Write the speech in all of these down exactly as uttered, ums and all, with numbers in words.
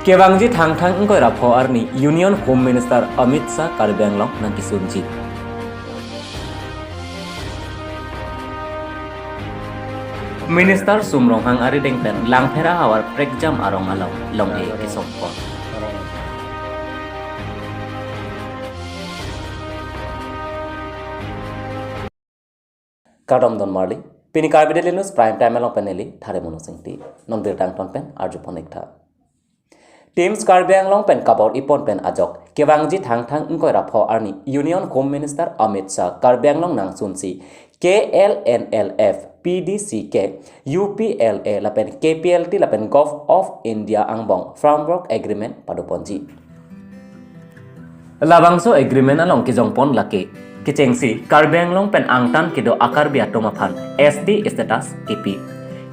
Kevangji Thangthang ingkoi ra pho arni Union Home Minister Amit Shah Karbi Anglong nangkesunji. Minister Sum Ronghang arideng pen Langpher ahavar prekjam arong along long-e kesongpon. Kardom don marli, pini Karbi Daily News Prime Time along pen neli Thare Mono Singti. Non birta angton pen arjupon ik tha. Teams Karbi Anglong pen kabor-ipon pen ajok, kevangji Thangthang ingkoi ra pho arni Union Home Minister Amit Shah Karbi Anglong nangsunsi, K L N L F, P D C K, U P L A lapen K P L T lapen Govt of India angbong Framework Agreement padoponji. Labangso agreement along kejongpon lake, kechengsi Karbi Anglong pen angtan kedo a-Karbi atum aphan S T status kepi.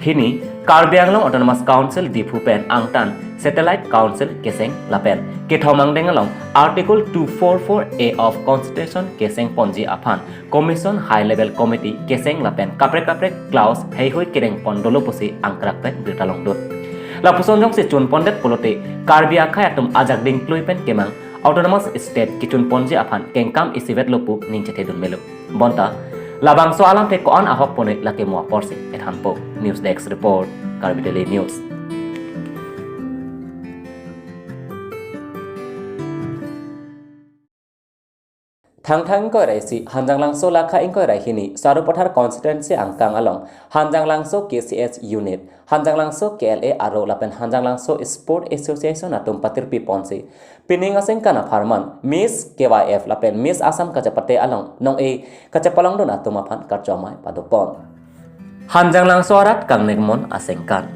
Hini, Karbi Anglong Autonomous Council Diphu pen angtan Satellite Council keseng lapen kethom angdeng along Article two four four A of Constitution kesengponji aphan Commission High Level Committee keseng lapen kaprek kaprek clause heihui kerengpon dolo pusi angkrak pen birta longdun. Lapuson jongsi chunpondet pulote Karbi akhei atum ajak dingklui pen kemang Autonomous State kechunponji aphan kengkam isivet lo pu ning chethedun melo. Bonta, labangso alamthe ko-an ahok pone lake mo aporsi ethanpo. News Desk Report, Karbi Daily News. Thangthang ingkoi ra isi, Hanjanglangso lakha ingkoi ra hini, Sarupathar constituency angkang along, Hanjanglangso K C S unit, Hanjanglangso K L A aro lapen Hanjanglangso Sport Association atum patirpiponsi, pining asengkan apharman, Miss K Y F lapen Miss Assam kachepate along, nong-e kachepalongdun atum aphan karcho amei padopon. Hanjanglangso arat kangnekmon asengkan.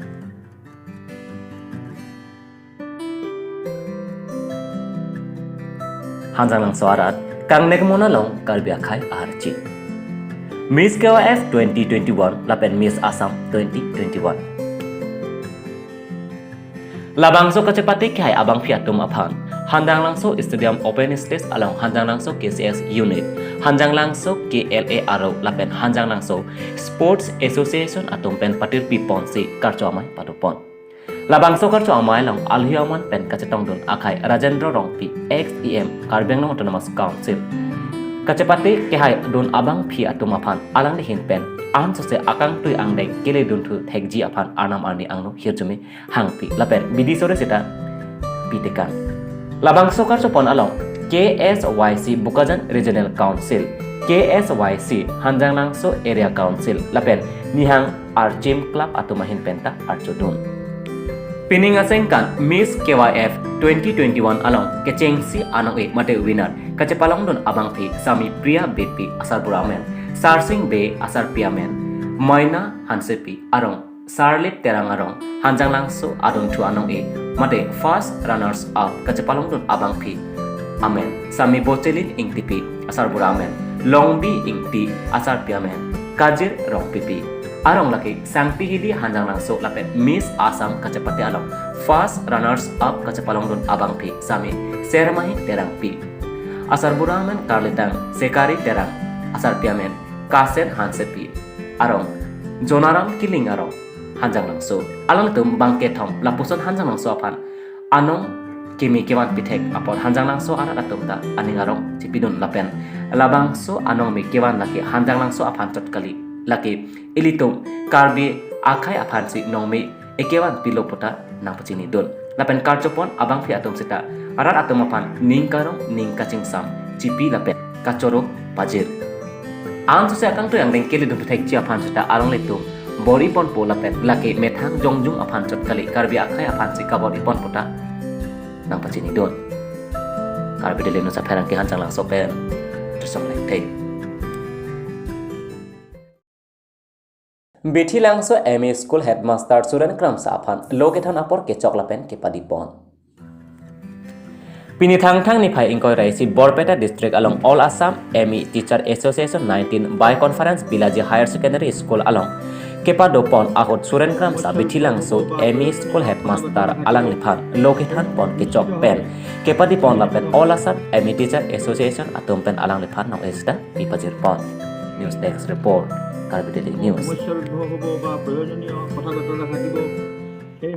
Hanjanglangso arat kangnekmon along Karbi akhei aharchi. Miss K Y F twenty twenty-one lapen Miss Assam twenty twenty-one. Labangso kachepate kehai abangphi atum aphan Hanjanglangso Stadium Open Stage along Hanjanglangso K C S unit, Hanjanglangso K L A aro lapen Hanjanglangso Sports Association atum pen patirpiponsi karcho amei padopon. Labangso karcho amei along alohi amen pen kachetongdun akhei Rajendra Rongpi, ex E M Karbi Anglong Autonomous Council, kachepate kehai dun abangphi atum aphan alangli ahin pen ansose akangtui angdeng keledunthu thekji aphan arnam arni angno hirjume hangpi lapen bidi sore seta pitekang. Labangso karchopon along K S Y C Bokajan Regional Council, K S Y C Hanjanglangso Area Council lapen Nihang Archim Club atum ahin penta archodun. Pining asengkan Miss K Y F twenty twenty-one along kechengsi anong-e mate winner kachepalongdun abangphi Sami Priya Beypi asarbura amen, Sarsing Bey asarpi amen, Maina Hansepi arong, Sarlip Terang arong, Hanjanglangso adunthu anong-e mate first runners up kachepalongdun abangphi amen Sami Bochelin Ingtipi asarbura amen, Longbi Ingti asarpi amen, Kajir Rongpipi arong lake Sangti Hills Hanjanglangso lapen Miss Assam kachepate along first runners up kachepalongdun abangphi Sami Sermahi Terangpi asarbura amen, Karlitang Sekari Terang asarpi amen, Kasen Hansepi arong, Jonaram Killing arong, Hanjanglangso. Alanglitum bangkethom lapuson Hanjanglangso aphan anong kimi kevan pithek apot Hanjanglangso arat atum ta aning arong chipidun lapen labangso anong kimi kevan lake Hanjanglangso aphan chot kali, lake ilitum Karbi akhei aphansi nong kimi ekevan pilo puta nangpachinidun. Lapen karchopon abangphi atum seta arat atum aphan ning karong ning kachingsam chipi lapen kachoro pajir. Ansose akangtui angdeng keledun thekji aphan seta alanglitum bor-iponpo lapen lake methang jongjung aphan chot kali, Karbi akhei aphansi kabor-iponpo ta nangpachinidun. Karbi Daily News apherangke Hanjanglangso pen Trisong Lengthei. Bithilangso M E School Headmaster Suren Kramsa aphan lo kethan apor kechok lapen kepadipon. Pini Thangthang niphai ingkoi ra isi Borpeta District along All Assam M E Teacher Association nineteen by Conference Bilaji Higher Secondary School along kepadopon ahut Suren Kramsa Bithilangso M E School Headmaster alangliphan lo kethanpon kechok pen kepadipon lapen All Assam M E Teacher Association atum pen alangliphan nong-e seta pipajirpon. News Desk Report, Karbi Daily News. সমস্যাৰ উদ্ভৱ হ'ব বা প্ৰয়োজনীয় কথা বতৰা থাকিব, সেই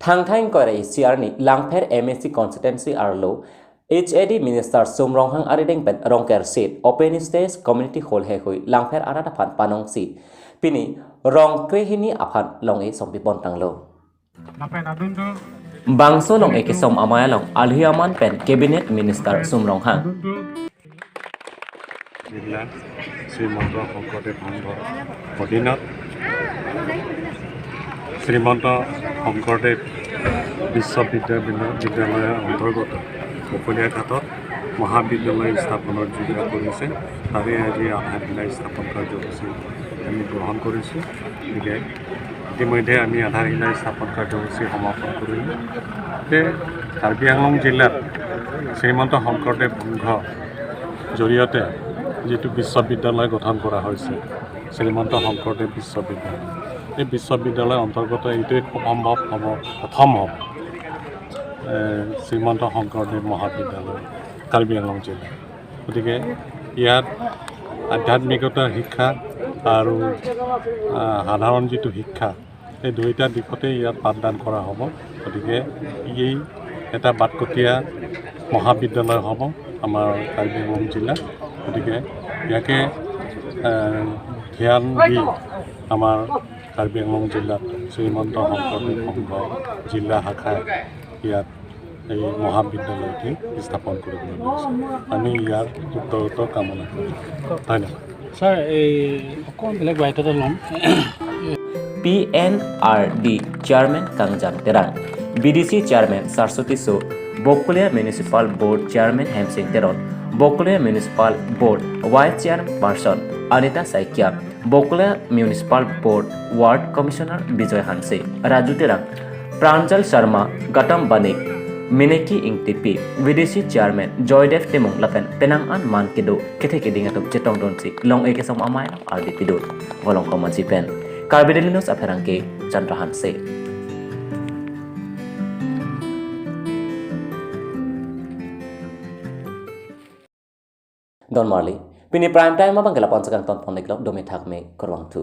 Thangthang ingkoi ra isi arni Langpher M A C constituency arlo H A D Minister Sum Ronghang arideng pen Rongker Seat open stage community hall heihui Langpher arat aphan panongsi pini rong krehini aphan long-e songpi pon tanglo. Bangso long-e kesom amei along alhi aman pen Cabinet Minister Sum Ronghang, জিলা শ্ৰীমন্ত শংকৰদেৱ সংঘৰ অধীনত শ্ৰীমন্ত শংকৰদেৱ বিশ্ববিদ্যালয়, বিদ্যালয়ৰ অন্তৰ্গত বকলীয়াঘাটত মহাবিদ্যালয় স্থাপনৰ যোজনা কৰিছে। তাৰে আজি আধাৰশিলা স্থাপন কাৰ্যসূচী আমি গ্ৰহণ কৰিছোঁ। গতিকে ইতিমধ্যে আমি আধাৰশিলা স্থাপন কাৰ্যসূচী সমাপন কৰিলোঁ। যে কাৰ্বি আংলং জিলাত শ্ৰীমন্ত শংকৰদেৱ সংঘৰ জৰিয়তে যিটো বিশ্ববিদ্যালয় গঠন কৰা হৈছে, শ্ৰীমন্ত শংকৰদেৱ বিশ্ববিদ্যালয়, এই বিশ্ববিদ্যালয়ৰ অন্তৰ্গত এইটোৱে খুব সম্ভৱ হ'ব, প্ৰথম হ'ব, এ, শ্ৰীমন্ত শংকৰদেৱ মহাবিদ্যালয় কাৰ্বি আংলং জিলা। গতিকে ইয়াত আধ্যাত্মিকতাৰ শিক্ষা আৰু, আহ, সাধাৰণ যিটো শিক্ষা, এই দুয়োটা দিশতে ইয়াত পাঠদান কৰা হ'ব। গতিকে ই এটা বাটকটীয়া মহাবিদ্যালয় হ'ব আমাৰ কাৰ্বি আংলং জিলাত। গতিকে ইয়াকে, আহ, ধ্যান দি আমাৰ কাৰ্বি আংলং জিলাত শ্ৰীমন্ত শংকৰদেৱ সংঘ জিলা শাখাই ইয়াত এই মহাবিদ্যালয়টি স্থাপন কৰিবলৈ লৈছে। আমি ইয়াৰ উত্তৰোত্তৰ কামনা কৰিম। ধন্যবাদ। ছাৰ, এই অকণমান বেলেগ বাৰ্তা এটা ল'ম। P N R D Chairman Kangjang Terang, B D C Chairman Saraswati So, Bokolia Municipal Board Chairman Hemsing Teron, Bokolia Municipal Board Vice Chairperson Anita Saikia, Bokolia Municipal Board Ward Commissioner Bijoy Hanse, Raju Terang, Pranjal Sharma, Gautam Banik, Minaki Ingtipi, V D C Chairman Joydev Timung lapen penang an man kedo kethe keding atum chetongdunsi long-e kesom amei ardi pidun. Volongkom Mansi pen Karbi Daily News apherangke Chandra Hanse. Don marli, pini prime time abang ke lapu-an si kangton pon-iklo, dome thakme, kurvangthu.